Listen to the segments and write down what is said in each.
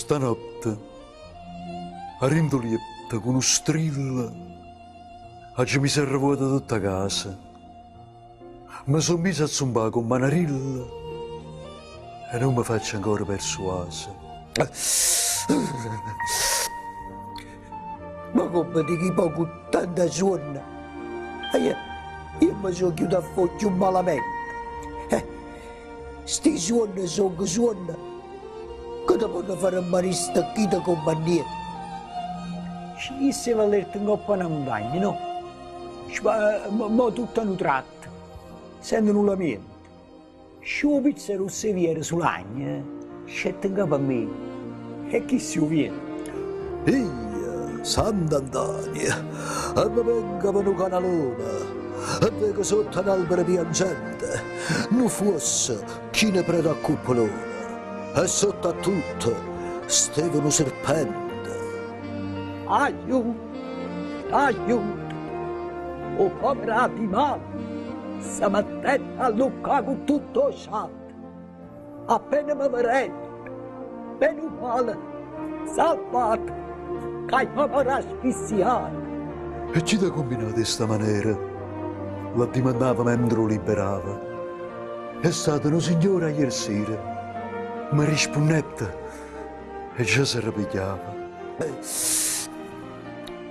Stanotte, 'a dint' 'o lietto, cu nu strillo, aggio miso a revuoto tutt' 'a casa. Me so' miso a zumpà comm' a n'arillo e nun me faccio ancora persuaso. Ma comme di chi po' cu tanta suonno io, io me so' ghiuto a fà cchiù malamente. Eh, sti suonne songo suonne che te ponno fà rimmanè stecchito comm' a niente. Io stevo allerta 'ncopp' a na muntagna, no? Mo tutto a nu tratto, sento nu lamiento. Si 'o pizzo era 'o seviero sulagno, scette 'ncapo a me, e chisto è 'o viento. Io, Sant'Antonio, e me vengo pe nu canalone e veco sotto a n'albero piangente nu fuosso chino 'e prete a cuppolone e sotto a tutto steva nu serpente. Aiuto! Aiuto! 'O povero animale se mettette a alluccà cu tutto 'o sciato. Appena me verette, menu male, salvato, ca io m'ero asfissiato. E chi t'ha cumbinato 'e sta manera? L'addimandava mentre 'o liberava. È stato nu signore aiersera, me rispunnette e già se repigliava.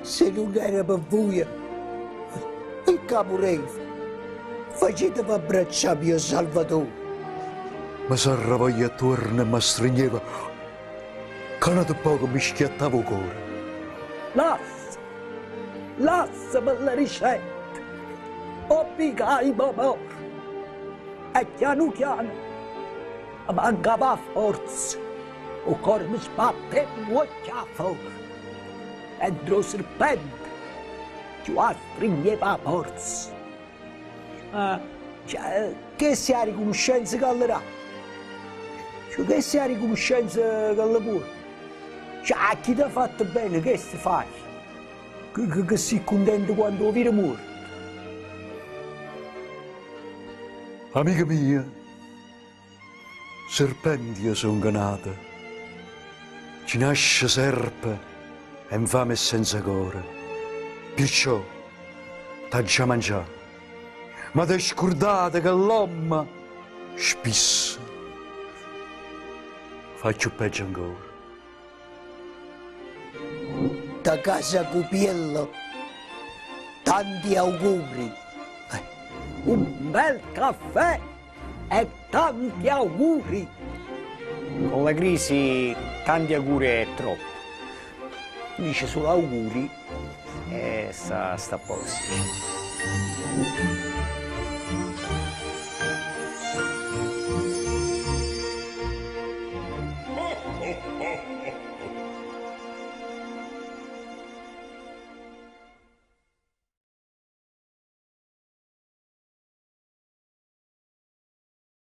Se nun era pe vuje, io ccà murevo. Faciteme abbraccià mio Salvatore. Me s'arravoglia attuorno e m'astrigneva ca n'atu poco mi schiattava 'o core. Lassa, lassame lle dicette, 'o vi ca io mo moro. E chianu chiano me mancava 'a forza, 'o core me sbatteva ll'uocchie 'a fora. Mentre 'o serpente cchiù astrigneva 'a forza. Ma cioè, chesta è 'a ricunuscenza ca lle dà? Cioè, chesta è 'a ricunuscenza ca lle può? Cioè, a chi t'ha fatto bene chesto fai? Che, che si cuntento quando 'o vire muorto? Amico mio, Serpente io songo nato, chi nasce serpe è nfame e senza core, pirciò t'aggia mangià. Ma t'hê scurdato che l'ommo spisso fa cchiù peggio ancora. Da casa Cupiello tanti auguri. Un bel caffè E tanti auguri! Con la crisi tanti auguri è troppo. Dice solo auguri e sta sta a posto.